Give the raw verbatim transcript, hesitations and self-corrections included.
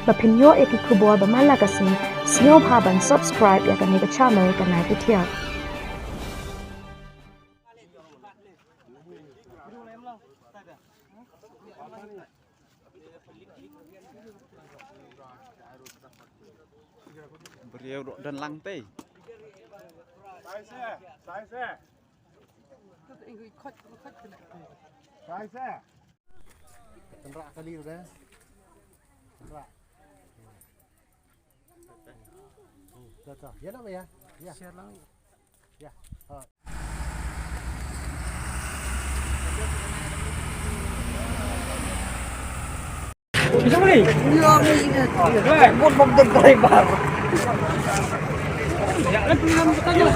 Ba phin ïoh ïa ki khubor ba man la ka sngi, sngewbha ban subscribe ïa kane ka channel Ka Nai Ka Thiah. Briew ruh don lang te. Sai se, sai se. Sai se. Tynrah kali tu deh. Tynrah. Hmm, ta, ta. Ya, nama ya? Ya. Share lang. Ya. Ha. Bisa boleh? Ya, boleh. Buat bom driver. Ya, kan pilihan bertanya.